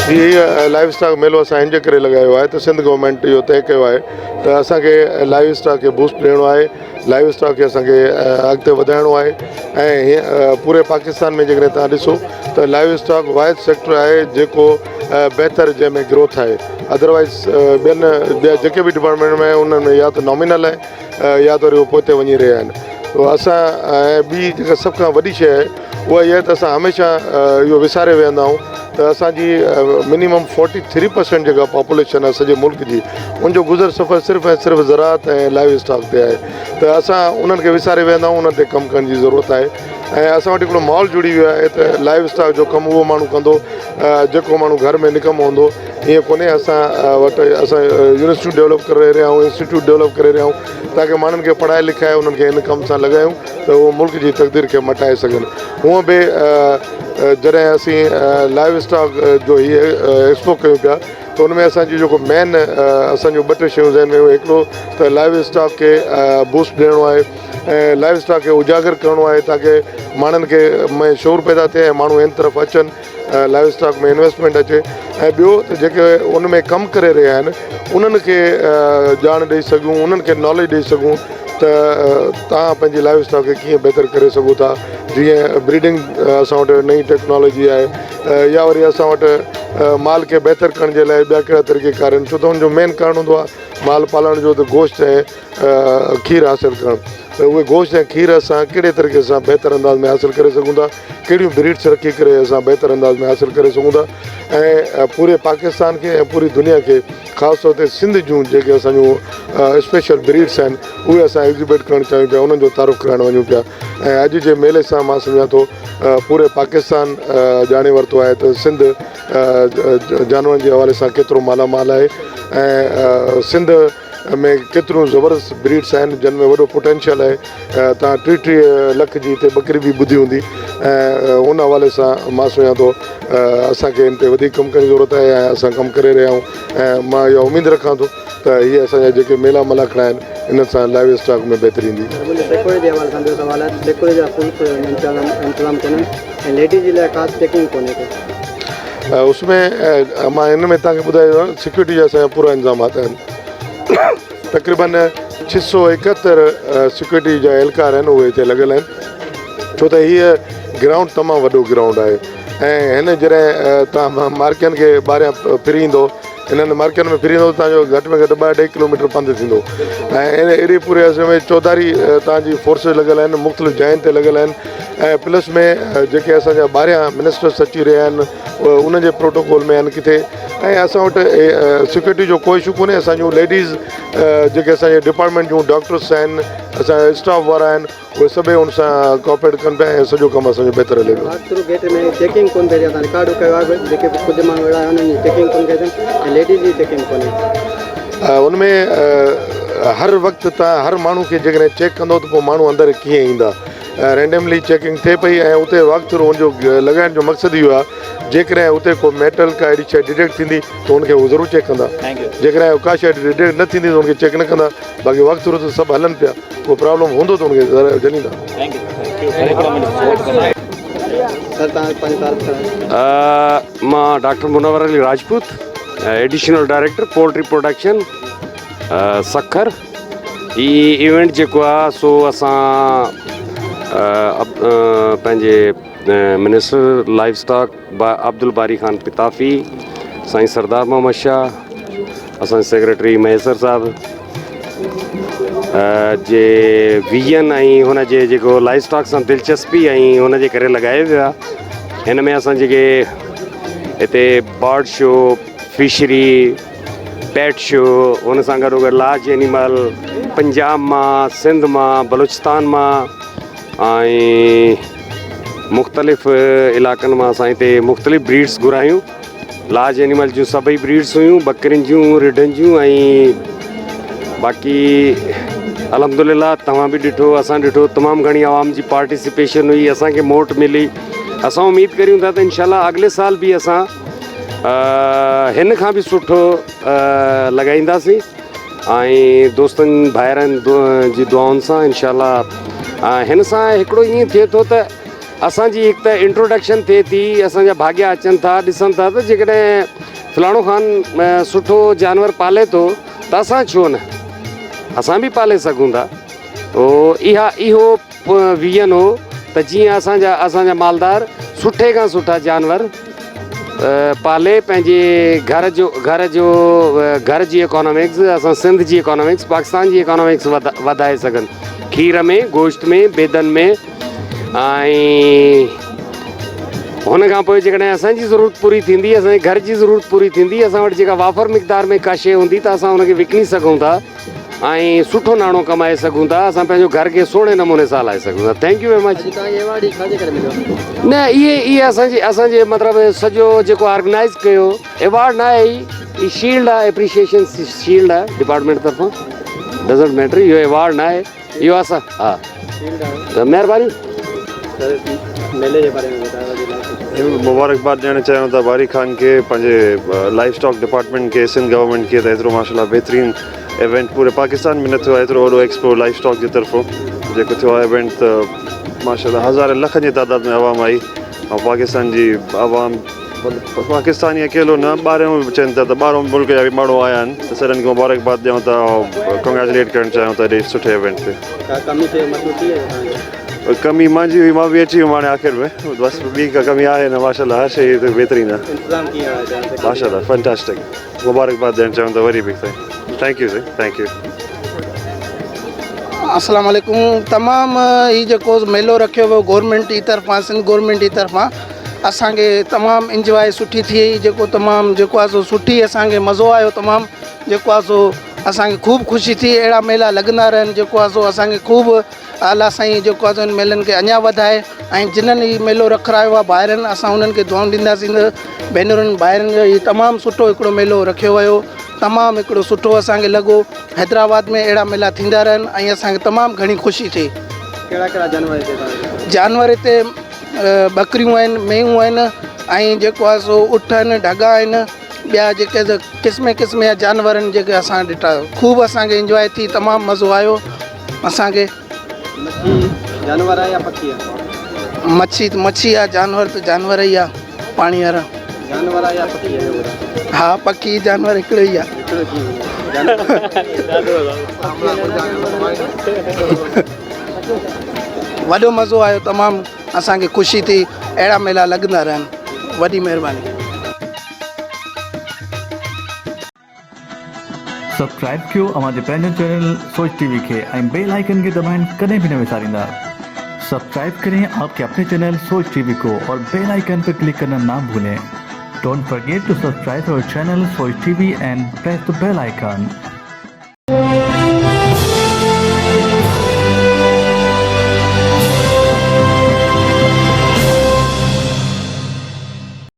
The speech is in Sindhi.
هي لائيو اسٽاڪ ميلو اسان ان جي ڪري لڳايو آهي ته سنڌ گورنمينٽ اهو طئي ڪيو آهي ته اسان کي لائيو اسٽاڪ کي بوسٽ ڏيڻو آهي، لائيو اسٽاڪ کي اسان کي اڳتي وڌائڻو آهي ۽ پوري پاڪستان ۾ جيڪڏهن توهان ڏسو ته لائيو اسٽاڪ واحد سيڪٽر آهي جيڪو بهتر جنهن ۾ گروٿ آهي ادروائز ٻين ٻيا جيڪي به ڊپارٽمينٽ ۾ انهن ۾ يا ته نامينل آهي يا ته وري اهي پوئتي وڃي رهيا آهن اسان ۽ ٻي جيڪا سڀ کان وڏي شيء آهي اها اها آهي ته اسان هميشه اهو وساري ويهندا آهيون ته اسانجي منيمم فورٽي ٿري پرسنٽ جيڪا پاپوليشن آهي سڄي ملڪ جي ان جو گذر سفر صرف ۽ صرف زراعت ۽ لائيو اسٽاڪ تي آهي ته اسان انهن کي وساري ويهندا آهيون انهن تي ڪم ڪرڻ جي ضرورت آهي ۽ اسان وٽ هڪڙو ماحول جڙي ويو آهي ته لائيو اسٽاڪ جو ڪم اهو ماڻهو ڪندو جيڪو ماڻهو گهر ۾ نڪمو هوندو ائين ڪونهي اسان وٽ اسان يونيورسٽيون ڊيولپ ڪري رهيا آهيون انسٽيٽيوٽ ڊيولپ ڪري رهيا آهيون تاڪه ماڻهن کي پڙهائي لکائي انهن کي ان ڪم سان لڳايون ته اهو ملڪ جي تقدير کي مٽائي سگهن هونء به جڏهن اسين لائيو اسٽاڪ جو هي ايڪسپو ڪيون پيا ته ان ۾ اسان جو جيڪو مين اسان جون ٻه ٽي شيون ذهن ۾ هيون هڪڙو ته لائيو اسٽاڪ کي بوسٽ ڏيڻو آهي ۽ لائيو اسٽاڪ کي اجاگر ڪرڻو آهي تاڪه ماڻهن کي ۾ شعور پيدا ٿئي ۽ ماڻهو ان طرف اچن لائيو اسٽاڪ ۾ انويسٽمينٽ اچي ۽ ٻيو ته جيڪي ان ۾ ڪم ڪري رهيا آهن انهن کي ڄاڻ ڏئي سگهون انهن کي ناليج ڏئي سگهون ته توهان پنهنجي لائيو اسٽاڪ کي ڪيئن بهتر ڪري سگهو ٿا جيئن بريڊنگ اسان وٽ نئين ٽيڪنالاجي آهي يا وري اسان وٽ مال کي بهتر ڪرڻ جي لاء ٻيا ڪهڙا طريقي ڪار آهن ڇو ته ان جو مين ڪارڻ هوندو آهي مال پالڻ جو ته گوشت ۽ کير حاصل ڪرڻ ته اهي گوشت ۽ کير اسان ڪهڙي طريقي سان بهتر انداز ۾ حاصل ڪري سگهون ٿا ڪهڙيون بريڊس رکي ڪري اسان بهتر انداز ۾ حاصل ڪري سگهون ٿا ۽ پوري پاڪستان کي ۽ پوري دنيا کي خاص طور تي سنڌ جون جيڪي اسان جون اسپيشل بريڊس آهن اهي اسان ايگزيبٽ ڪرڻ چاهيون پيا انهن جو تعارف ڪرائڻ وڃون پيا ۽ اڄ جي ميلي سان مان سمجهان ٿو پوري پاڪستان ڄاڻي ورتو آهي ته سنڌ جانورن جي حوالي سان ڪيترو مالا مال آهي ۽ سنڌ ۾ ڪيتريون زبردست بريڊس آهن جن ۾ وڏو پوٽينشل آهي تان 33 لک جي هتي ٻڪري به ٻڌي هوندي ۽ ان حوالي سان مان سمجهان ٿو اسان کي ان تي وڌيڪ ڪم ڪرڻ جي ضرورت آهي ۽ اسان ڪم ڪري رهيا آهيون ۽ مان اها اميد رکان ٿو ته هي اسان جا جيڪي ميلا ملاکڙا آهن انهن سان لائيو اسٽاڪ ۾ بهتري ايندي. سيڪيورٽي جي حوالي سان ٻيو سوال آهي ته سيڪيورٽي جا فل انتظام ڪونهن ۽ ليڊيز جي لاء خاص چيڪنگ ڪونهي ڪو. اس ۾ مان ان ۾ توهان کي ٻڌايو سيڪيورٽي جا اسان جا پورا انتظامات آهن تقريبن 671 سيڪيورٽي جا اهلڪار آهن اهي هتي لڳل آهن ڇو ته هيء گرائونڊ تمام وڏو گرائونڊ آهي ۽ هن جڏهن توهان مارڪين کي ٻاهريان ڦري ايندو انهن مارڪين ۾ ڦري ايندو توهان جو گهٽ ۾ گهٽ ٻه اڍائي ڪلوميٽر پنڌ ٿيندو ۽ ان ايڏي پوري عرصي ۾ چوڌاري توهان جي فورسز لڳل آهن مختلف جاين تي لڳل آهن ۽ پلس ۾ جيڪي اسان جا ٻاهريان منسٽرس اچي رهيا آهن انهن جي پروٽوڪول ۾ آهن ڪٿي ۽ اسان وٽ سيڪيورٽي جو ڪو اشو ڪونهي اسان جون ليڊيز جيڪي اسان جي ڊپارٽمينٽ جون ڊاڪٽرس آهن اسان جا اسٽاف وارا آهن اهي سڀئي ان سان ڪوآپريٽ ڪن پيا ۽ سڄو ڪم اسان جو بهتر هلي پيو. واڪ ٿرو گيٽ ۾ چيڪنگ ڪونه ٿئي اسان رڪارڊ ڪيو آهي جيڪي به ڪجهه ماڻهو اهڙا آهن انهن جي چيڪنگ ڪونه ڪئي اٿن ۽ ليڊيز جي چيڪنگ ڪونهي. ان ۾ هر وقت تان هر ماڻهو کي جيڪڏهن چيڪ ڪندو ته پوء ماڻهو اندر ڪيئن ايندا رينڊملي چيڪنگ ٿئي پئي ۽ اتي واڪ ٿرو ان جو لڳائڻ جو مقصد اهو آهي جيڪڏهن اتي ڪو ميٽل ڪا اهڙي شيء ڊٽيڪٽ ٿيندي ته ان کي هو ضرور چيڪ ڪندا جيڪڏهن ڪا شيء ڊٽيڪٽ نه ٿيندي ته ان کي چيڪ نه ڪندا باقي واڪ ٿرو ته سڀ هلن پيا ڪو پرابلم هوندو ته ان کي جهليندا. سر توهان پنهنجو تعارف ڪرايو. مان doctor Munawar Ali Rajput additional director poultry production Sukkur he event جيڪو آ سو اسان پنهنجي minister livestock Abdul Bari Khan Pitafi سائين سردار محمد شاهه اسان سيڪريٽري مهيسر صاحب جي ويزن ۽ هن جي جيڪو لائيو اسٽاڪ سان دلچسپي ۽ هن جي ڪري لڳايو ويو آهي هن ۾ اسان جيڪي هتي bird show fishery pet show ان سان گڏو گڏ لارج اينيمل پنجاب مان سنڌ مان بلوچستان مان ۽ مختلف علائقن مان اسان هتي مختلف بريڊس گهرايون لارج اينيمل جون سڀئي بريڊس هيون ٻڪرين جون رڍن جون ۽ باقي الحمد لله توهان به ڏٺو اسان ڏٺو تمام گهڻي عوام جي پارٽيسپيشن هئي اسان کي موٽ ملي اسان اميد ڪريون ٿا ته انشاء الله اڳلي سال به اسان هن کان به سٺو لڳائينداسين ۽ دوستن ڀائرن جي دعائن سان انشاء الله هن سان هڪڙو ائين ٿئي ٿو ته اسان جي هڪ ته انٽروڊڪشن ٿئي ٿي اسان جا ڀاڳيا اچن ٿا ڏسن ٿا ته جيڪڏهن فلاڻو خان سٺو جانور پالي ٿو ته اسان ڇو نه اسان به پالي سگهون ٿا اها اهو ويزن هو ته جيئن اسان جا اسان جا مالدار سٺي کان سٺا جانور پالي پنهنجي گهر جو گهر جو گهر جي اڪانامڪس اسان سنڌ جي اڪانامڪس پاڪستان جي اڪانامڪس وڌائي سگهن کير ۾ گوشت ۾ بيدن ۾ ۽ هن کان پوء جيڪڏهن اسان جي ضرورت پوري ٿيندي اسان جي گهر جي ضرورت پوري ٿيندي اسان وٽ جيڪا وافر مقدار ۾ ڪا شيء هوندي ته اسان ان کي وڪڻي سگهون ٿا ۽ سٺو ناڻو ڪمائي سگهون ٿا اسان پنهنجو گهر کي سهڻي نموني سان هلائي سگهون ٿا thank you very much نه اهي اهي اسان جي اسان جي مطلب سڄو جيڪو آرگنائز ڪيو ايوارڊ نه آهي هي شيلڊ آهي اپريشيشن شيلڊ آهي ڊپارٽمينٽ طرفان ڊزنٽ ميٽر اهو ايوارڊ نه آهي اهو اسان ها ته مهرباني. سر ميلي جي باري ۾ ٻڌايو. مبارڪباد ڏيڻ چاهيون ٿا باري خان کي پنهنجي لائيو اسٽاڪ ڊپارٽمينٽ کي سنڌ گورنمينٽ کي ته ايترو ماشاء الله بهترين ايونٽ پوري پاڪستان ۾ نه ٿيو آهي ايترو وڏو ايڪسپو لائيو اسٽاڪ جي طرفون جيڪو ٿيو آهي ايونٽ ته ماشاء الله هزارين لکن جي تعداد ۾ عوام آئي ۽ پاڪستان جي عوام پاڪستان ئي اڪيلو نه ٻاهريون به چون ٿا ته ٻاهرون ملڪ جا به ماڻهو آيا آهن ته سرن کي مبارڪباد ڏيون ٿا ۽ ڪنگريچوليٽ ڪرڻ چاهيون ٿا ايڏي سٺي ايونٽ تي. ڪا ڪمي ٿئي محسوس ٿي آهي توهان کي؟ ڪمي مانجي هئي مان به اچي ويم هاڻي آخر ۾ بس ٻي ڪا ڪمي آهي نه ماشاء الله هر شيء هتي بهترين آهي. انتظام ڪيئن آهي هتي؟ ماشاء الله فنٽاسٽڪ مبارڪباد ڏيڻ چاهيون ٿا وري به سائين thank you سائين thank you. السلام عليڪم تمام هي جيڪو ميلو رکيو ويو گورنمينٽ جي طرفان سنڌ گورنمينٽ جي طرفان اسان کي تمام انجواء سٺي ٿي وئي جيڪو تمام جيڪو آهي سو سٺي اسان کي مزو آيو تمام جيڪو آهي سو اسان کي خوب خوشي ٿي اهڙا ميلا لڳندا رهن جيڪو آهي سو اسان کي خوب الله سائين جيڪو آهي سو ان ميلن کي اڃا وڌائي ۽ جنھن هي ميلو رکرايو آهي ڀائرن اسان انهن کي دعائون ڏينداسين ته ڀينرن ڀائرن جو هي تمام سٺو هڪڙو ميلو رکيو ويو تمام هڪڙو سٺو اسان کي لڳو حيدرآباد ۾ اهڙا ميلا ٿيندا رهن ۽ اسان کي تمام گهڻي خوشي ٿي. ڪهڙا ڪهڙا جانور هتي توهان جانور هتي ٻڪريون آهن مينهون آهن ۽ جيڪو آهي سو اٺ آهن ڍڳا آهن ٻيا جيڪي قسم قسم جا جانور آهن جيڪي اسان ڏٺا خوب اسان کي انجواء ٿي تمام مزو آيو اسان کي. مڇي جانور آهي يا پکي آهي؟ مڇي ته مڇي آهي جانور ته جانور ئي آهي پاڻي وارا. جانور آهي يا پکي آهي اهو ٻڌايو. ها پکي جانور هڪڙو ئي آهي. هڪڙو ڪيئن جانور. وڏو مزو آيو تمام اسان کي خوشي ٿي اهڙا ميلا لڳندا رهن وڏي مهرباني. سبسڪرائب ڪيو اوهان جي پنهنجو چينل سوچ ٽي وي کي ۽ بيل آئيڪن کي دٻائڻ ڪڏهن به نه وساريندا. سبسڪرائب ڪرين آپ ڪي اپني چينل سوچ ٽي وي ڪو اور بيل آئيڪن پر ڪلڪ ڪرنا نا ڀولين. Don't forget to subscribe our channel Soch T V and press the bell icon.